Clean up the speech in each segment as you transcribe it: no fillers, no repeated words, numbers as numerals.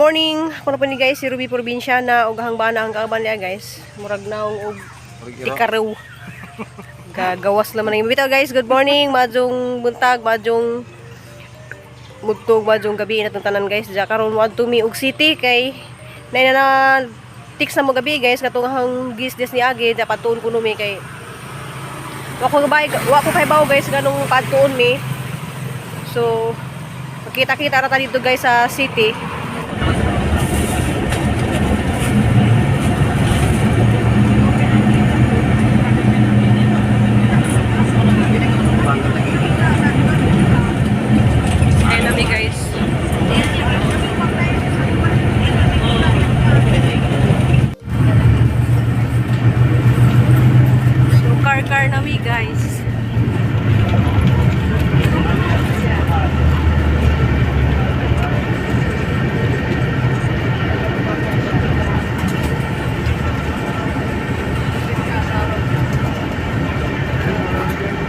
Morning. Kuno po ni guys si Ruby Provinciana ug hang bana ang kauban niya, guys. Murag naong og tikaraw. Gagawas naman ang bitaw, guys. Good morning, maayong buntag, maayong mudtog, maayong gabi na tanan, guys. Diya karon moadto mi og city kay nay na na text na mo gabi, guys, katong hang gis des ni agi dapat tuon kuno mi kay wa ko kay bawo, guys, ganong padtuon mi. So magkita-kita ra ta dito, guys, sa city. Ayan na mi, guys. So car-car na mi, guys.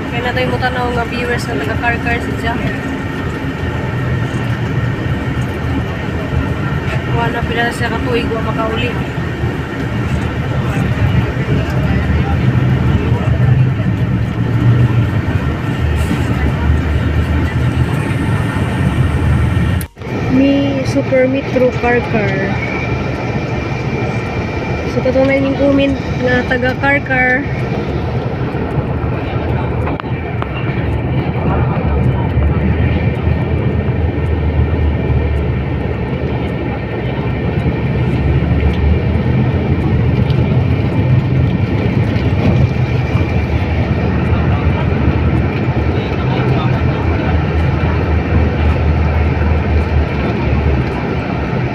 Kaya na tayo mo tanaw nga viewers na taga car-car si Jack. Wala na pila na siya katuig, wa makauli. Mi Super Metro Car Car. So katunay ning comment nga taga car car.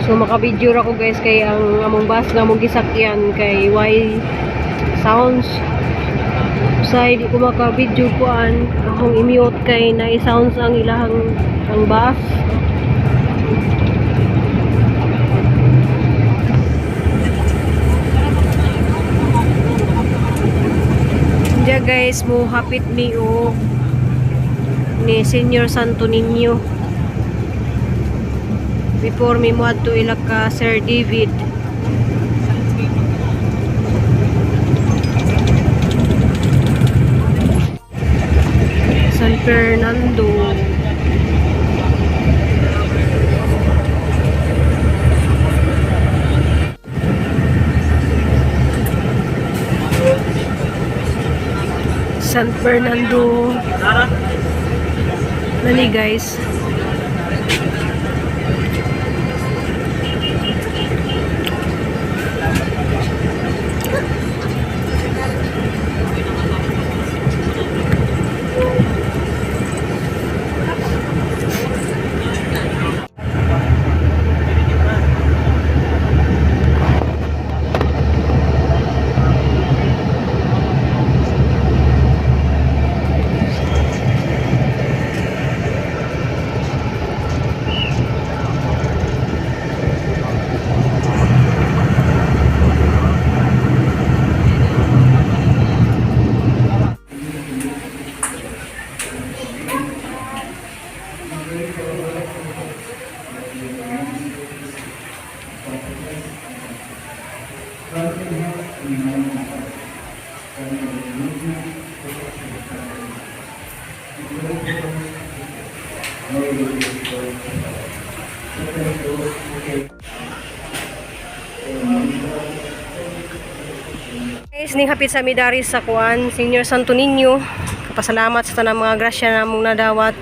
So maka-video ra ko, guys, kay ang among bus nga among gisakyan kay Y sounds. Usay di ko maka-video kuan akong i-mute kay na sounds ang ilahang ang bus. Diya, guys, mo hapit mi og ni Senior Santo Niño before mi moadto ila ka Sir David. San Fernando. San Fernando. Nani, guys. Guys, ning hapit sa midari sa kuan, Senior Santo Niño. Pasalamat sa tanang mga grasya namong nadawat.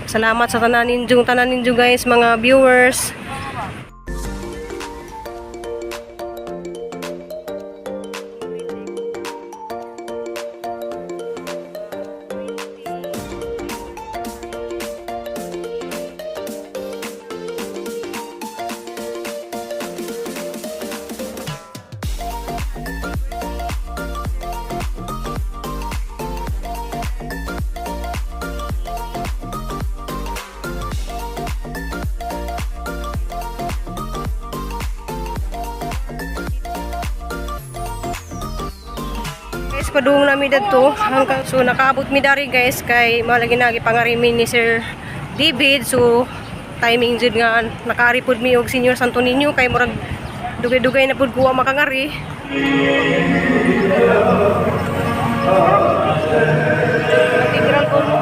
Salamat sa tanan ninyo, guys, mga viewers. Guys, padung nami dadto. Hanggang so nakaabot mi dari, guys, kay malagi na gipangarimin ni Sir David. So Timing jud nga nakaari pud mi og Senior Santo Niño kay murag dugay-dugay na pud kuha makangari. Cathedral ko, no?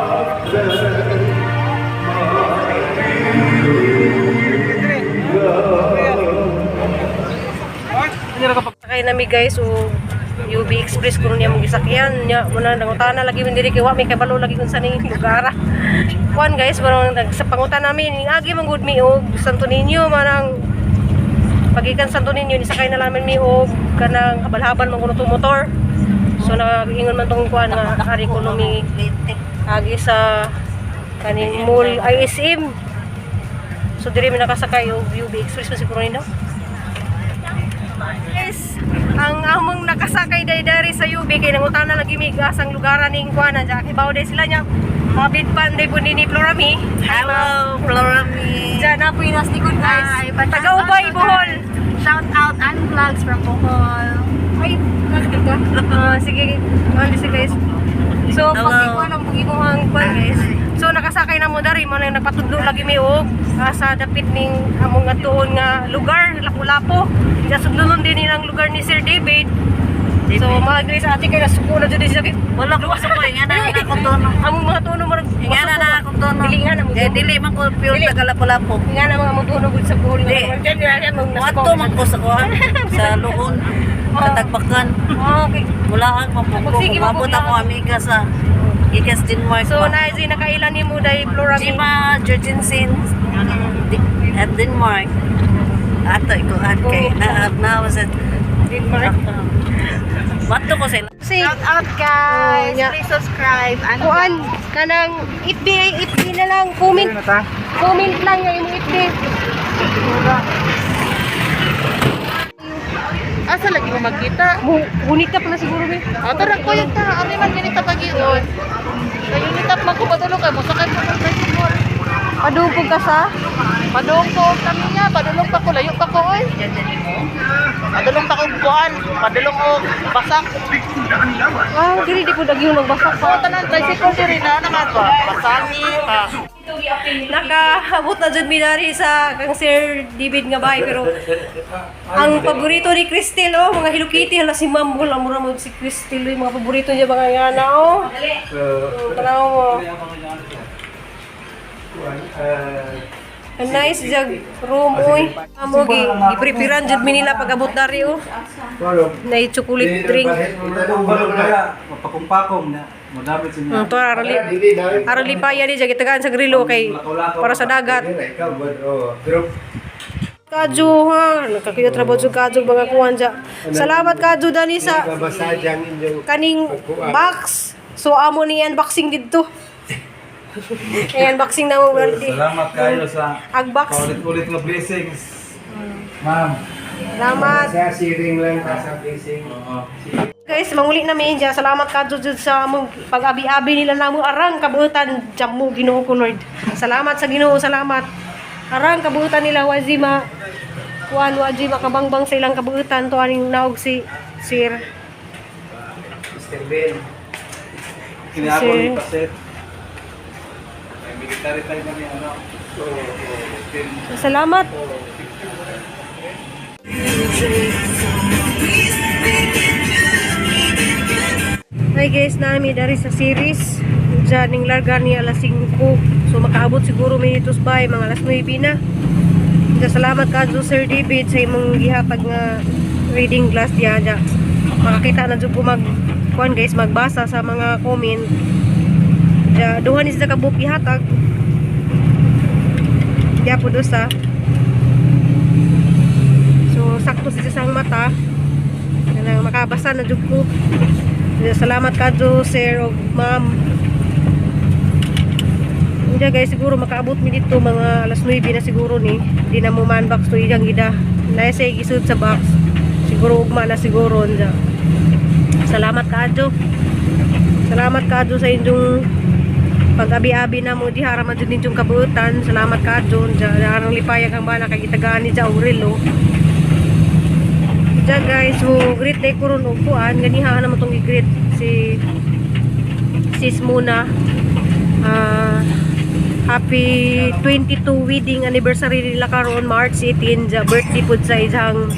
Sakay nami, guys, o UB Express kuno niya mong gisakyan nya mo na nangutana lagi min diri kay wa may kabalo lagi kung sa ning lugar. Kuan, guys, parang nag sa pangutan namin ning agi man gud mi og Santo Niño, manang pagikan Santo Niño ni sakay na namin mi og kanang habal-habal man kuno tong motor. So nag-ingon man tong kuan nga ari kuno mi agi sa kaning mall ISM. So diri mi nakasakay og UB Express man siguro ni, no? Guys, ang among nakasakay day dari sa UB kay nangutana lagi mi asang lugaran ning kuan na kibaw day sila niya. Mabid pan day po ni Florami. Hello, Florami. Diyan na po yung nasa likod, guys. Hi, Taga-Ubay, Bohol. Shout out and vlogs from Bohol. Ay, nasa ka? Ah, sige, ano si guys. So, Hello. pag ang imuhang kuan, guys. So, nakasakay na mo dari mo na napatudlo lagi mi og sa dapit ning among atuon nga lugar, Lapu-Lapu. Diya sudlonon din nilang lugar ni Sir David. So, mga guys, ate kay nasuko na jud siya. Wala ko sa ko, nga na na akong tono. Among mga tuno murag Nga na na akong tono. Dili nga na mo. Eh, dili man ko pure Dili. taga Lapu-Lapu. Nga na mga among tuno gud sa Bohol. Di. Wato man ko sa kuan, sa Luon, sa Tagbakan. Ah, okay. Mula ang mapuko, Magsige, umabot mapugla. ako amiga sa Gikas Denmark. So, pa. na nakailan ni mo day, Florami? Jima Jorgensen at Denmark. Ato ikuan kay na na was it Denmark. Wato ko sila. Si Shout out, guys! Oh, yeah. Please subscribe. Ano? Kuan kanang FB ay FB na lang, comment. Comment lang nga imong FB. Asa lagi mo magkita? Gunit ka pala siguro be. Ah, tara ko yun ta. Ami man ganita pag-ion. Kayo ni tap man ko padulong kay mo sakay mo ng tricycle. Padungkog ka sa Padulong ko kami niya, padulong pa ko, layo pa ko oy. Padulong pa ko kuan, padulong og basak. Ah, dili di pud agyo magbasak So tanan tricycle diri na naman ba. Basani pa. Nakaabot na jud mi dari sa kang Sir David nga bahay, pero ang paborito ni Cristel, oh, mga Hello Kitty. Hala si Ma'am, wala mo ra si Cristel, yung mga paborito niya mga ngana, oh. Oh, tanaw mo. Ang nice jag room oy. Amo gi gipreparan jud mi nila pag-abot dari, oh. Nay chocolate drink. Mapakong-pakong na. Madamit sa niya. To arali. Arali pa yan jag itagaan sa grilo kay para sa dagat. Kaju ha, nagkakuya trabaho jud kaju mga kuan ja. Salamat kaju dani sa kaning box. So amo ni unboxing didto. I-unboxing na mo di. Salamat kayo sa Ag box. paulit-ulit na blessings. Ma'am. Salamat. Sa siring lang ta sa blessing. Oo. Guys, manguli na mi dyan. Salamat ka jud sa among pag-abi-abi nila namo arang kabuutan jam mo Ginoo ko Lord. Salamat sa Ginoo, salamat. Arang kabuutan nila wazima kuan wajima kabangbang sa ilang kabuutan to aning naog si Sir. Mr. Ben. Kiniako Sir. ni Paset. May military tayo na niya, ano? Salamat. Hi guys, nami dari sa series. Diyan ning larga ni alas 5. So makaabot siguro minutos by mga alas 9 na. Diyan, salamat ka Sir David sa imong gihatag nga reading glass diya diya. Makakita na jud ko mag kuan, guys, magbasa sa mga comment. Diya duha ni sila ka book gihatag. Diya po sa. So sakto siya sa mata. Kanang makabasa na jud ko. Salamat kadyo, sir o ma'am. Hindi, guys, siguro makaabot mi dito mga alas 9 na siguro ni. Di na mo man box to iyang gida. Naay say gisud sa box. Siguro ugma na siguro nja. Salamat kadyo. Salamat kadyo sa inyong pag-abi-abi na mo di haraman jud ninyong kabuutan. Salamat kadyo. Nja arang lipayag ang bana kay gitagaan ni ja Aurel, oh. Diyan, guys, so greet na kuron og kuan ganiha na mo tong i-greet si sis muna. Ah, Happy 22 wedding anniversary nila karon March 18, ja birthday pud sa isang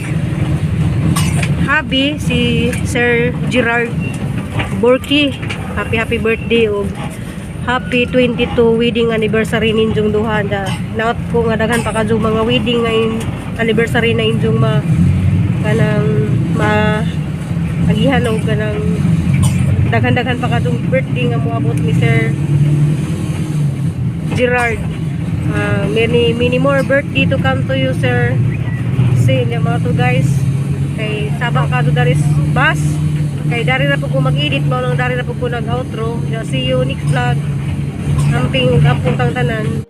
hubby, si Sir Gerard Borky. Happy happy birthday ug happy 22 wedding anniversary ninyong duha. Ja naot ko nga daghan pa kadyo mga wedding ngayon anniversary na inyong ma kanang ma agihan og kanang daghan-daghan pa kadtong birthday nga moabot ni Sir Gerard. Many many more birthday to come to you, sir. See niya mga to, guys, kay saba ka do daris bus kay dari na po ko mag-edit, mao lang dari na po ko nag-outro. See you next vlog. Amping ug ampong tang tanan.